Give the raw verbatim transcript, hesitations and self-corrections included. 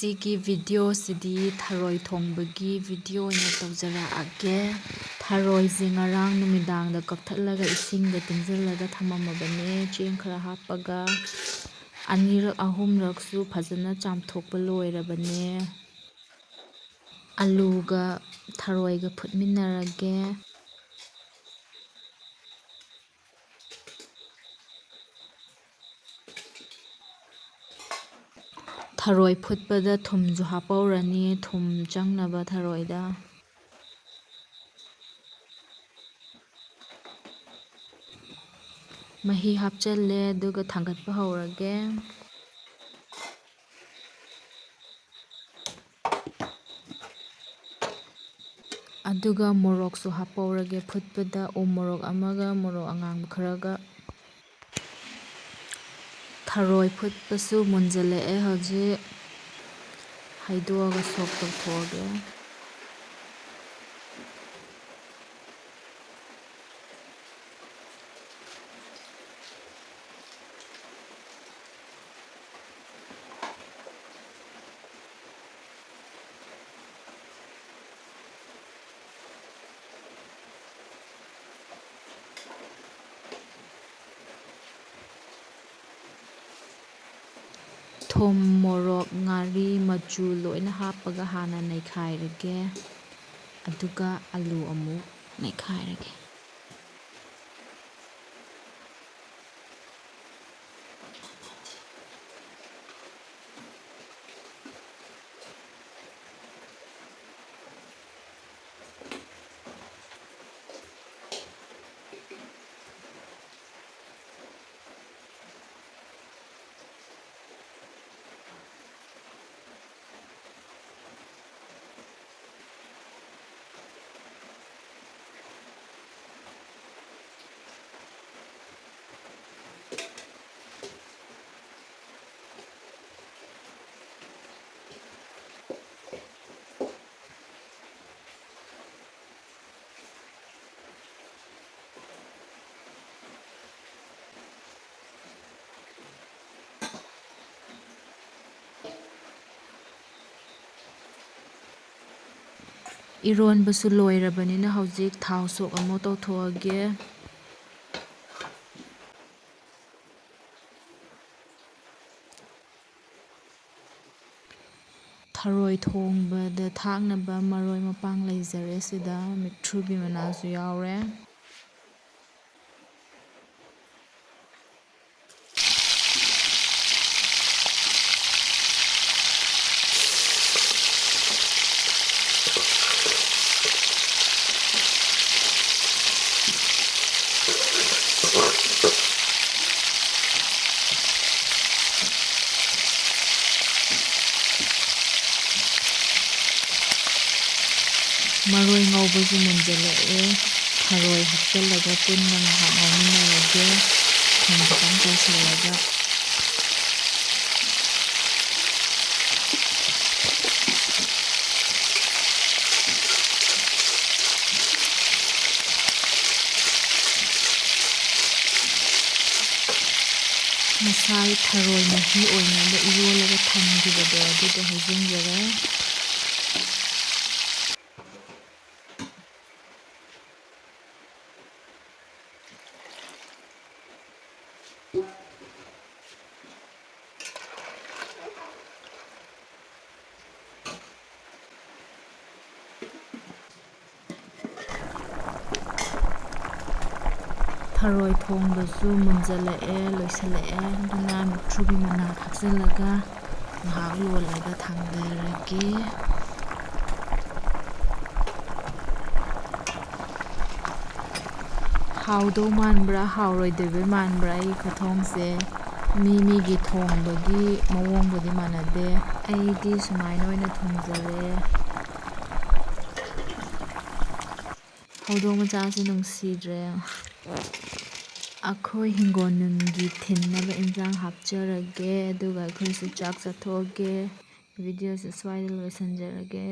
ꯁꯤꯒꯤ ꯚꯤꯗꯤꯑꯣꯁꯤꯗꯤ ꯊꯔꯣꯏ ꯊꯣꯡꯕꯒꯤ ꯚꯤꯗꯤꯑꯣ ꯑꯣꯏꯅ ꯇꯧꯖꯔꯛꯑꯒꯦ꯫ ꯊꯔꯣꯏꯁꯦ ꯉꯔꯥꯡ ꯅꯨꯃꯤꯗꯥꯡꯗ ꯀꯛꯊꯠꯂꯒ ꯏꯁꯤꯡꯗ ꯇꯤꯡꯁꯤꯜꯂꯒ ꯊꯝꯃꯝꯃꯕꯅꯦ, ꯆꯦꯡ ꯈꯔ ꯍꯥꯞꯄꯒ꯫ ꯑꯅꯤꯔꯛ ꯑꯍꯨꯝꯂꯛꯁꯨ ꯐꯖꯅ ꯆꯥꯝꯊꯣꯛꯄ ꯂꯣꯏꯔꯕꯅꯦ꯫ ꯑꯂꯨꯒ ꯊꯔꯣꯏꯒ ꯐꯨꯠꯃꯤꯟꯅꯔꯒꯦ꯫ ꯊꯔꯣꯏ ꯐꯨꯠꯄꯗ ꯊꯨꯝꯁꯨ ꯍꯥꯞꯄꯧꯔꯅꯤ, ꯊꯨꯝ ꯆꯪꯅꯕ ꯊꯔꯣꯏꯗ꯫ ꯃꯍꯤ ꯍꯥꯞꯆꯜꯂꯦ, ꯑꯗꯨꯒ ꯊꯥꯡꯒꯠꯄ ꯍꯧꯔꯒꯦ꯫ ꯑꯗꯨꯒ ꯃꯣꯔꯣꯛꯁꯨ ꯍꯥꯞꯄꯧꯔꯒꯦ ꯐꯨꯠꯄꯗ, ꯎ ꯃꯣꯔꯣꯛ ꯑꯃꯒ ꯃꯣꯔꯣꯛ ꯑꯉꯥꯡꯕ ꯈꯔꯒ꯫ ꯊꯔꯣꯏ ꯐꯨꯠꯄꯁꯨ ꯃꯨꯟꯖꯜꯂꯛꯑꯦ ꯍꯧꯖꯤꯛ꯫ ꯍꯩꯗꯣꯛꯑꯒ ꯁꯣꯛ ꯇꯧꯊꯣꯛꯑꯒꯦ꯫ ꯊꯨꯝ, ꯃꯣꯔꯣꯛ, ꯉꯥꯔꯤ, ꯃꯆꯨ ꯂꯣꯏꯅ ꯍꯥꯞꯄꯒ ꯍꯥꯟꯅ ꯅꯩꯈꯥꯏꯔꯒꯦ꯫ ꯑꯗꯨꯒ ꯑꯂꯨ ꯑꯃꯨꯛ ꯅꯩꯈꯥꯏꯔꯒꯦ꯫ ꯏꯔꯣꯟꯕꯁꯨ ꯂꯣꯏꯔꯕꯅꯤꯅ ꯍꯧꯖꯤꯛ ꯊꯥꯎ ꯁꯣꯛ ꯑꯃꯨꯛ ꯇꯧꯊꯣꯛꯑꯒꯦ꯫ ꯊꯔꯣꯏ ꯊꯣꯡꯕꯗ ꯊꯥꯛꯅꯕ ꯃꯔꯣꯏ ꯃꯄꯥꯡ ꯂꯩꯖꯔꯦ꯫ ꯁꯤꯗ ꯃꯤꯊ꯭ꯔꯨꯕꯤ ꯃꯅꯥꯁꯨ ꯌꯥꯎꯔꯦ꯫ ꯃꯔꯣꯏ ꯉꯧꯕꯁꯨ ꯃꯨꯟꯖꯜꯂꯛꯑꯦ꯫ ꯊꯔꯣꯏ ꯍꯥꯞꯆꯤꯜꯂꯒ ꯄꯨꯟꯅ ꯉꯥꯏꯍꯥꯛ ꯉꯧꯃꯤꯟꯅꯔꯒꯦ꯫ ꯊꯨꯝ ꯈꯤꯇꯪ ꯆꯥꯏꯁꯤꯜꯂꯒ꯫ ꯉꯁꯥꯏ ꯊꯔꯣꯏ ꯃꯍꯤ ꯑꯣꯏꯅꯕ ꯏꯔꯣꯜꯂꯒ ꯊꯝꯈꯤꯕꯗꯣ ꯑꯗꯨꯗꯣ ꯍꯩꯖꯤꯟꯖꯔꯦ꯫ ꯊꯔꯣꯏ ꯊꯣꯡꯕꯁꯨ ꯃꯨꯟꯖꯜꯂꯛꯑꯦ, ꯂꯣꯏꯁꯤꯜꯂꯛꯑꯦ꯫ ꯑꯗꯨꯅ ꯃꯤꯊ꯭ꯔꯨꯕꯤ ꯃꯅꯥ ꯊꯥꯛꯆꯤꯜꯂꯒ ꯉꯥꯏꯍꯥꯛ ꯂꯣꯜꯂꯒ ꯊꯥꯡꯗꯔꯒꯦ꯫ ꯍꯥꯎꯗꯧ ꯃꯥꯟꯕ꯭ꯔꯥ, ꯍꯥꯎꯔꯣꯏꯗꯣꯏꯕ ꯃꯥꯟꯕ꯭ꯔꯥ? ꯑꯩ ꯈꯨꯊꯣꯡꯁꯦ ꯃꯤ ꯃꯤꯒꯤ ꯊꯣꯡꯕꯒꯤ ꯃꯑꯣꯡꯕꯨꯗꯤ ꯃꯥꯟꯅꯗꯦ꯫ ꯑꯩꯗꯤ ꯁꯨꯃꯥꯏꯅ ꯑꯣꯏꯅ ꯊꯣꯡꯖꯔꯦ꯫ ꯍꯧꯗꯣꯡ ꯃꯆꯥꯁꯦ ꯅꯨꯡꯁꯤꯗ꯭ꯔꯦ꯫ ꯑꯩꯈꯣꯏ ꯍꯤꯡꯒꯣꯜ ꯅꯨꯡꯒꯤ ꯊꯤꯟꯅꯕ ꯏꯟꯁꯥꯡ ꯍꯥꯞꯆꯔꯒꯦ, ꯑꯗꯨꯒ ꯑꯩꯈꯣꯏꯁꯨ ꯆꯥꯛ ꯆꯥꯊꯣꯛꯑꯒꯦ꯫ ꯚꯤꯗꯤꯑꯣꯁꯦ ꯁ꯭ꯋꯥꯏꯗ ꯂꯣꯏꯁꯤꯟꯖꯔꯒꯦ꯫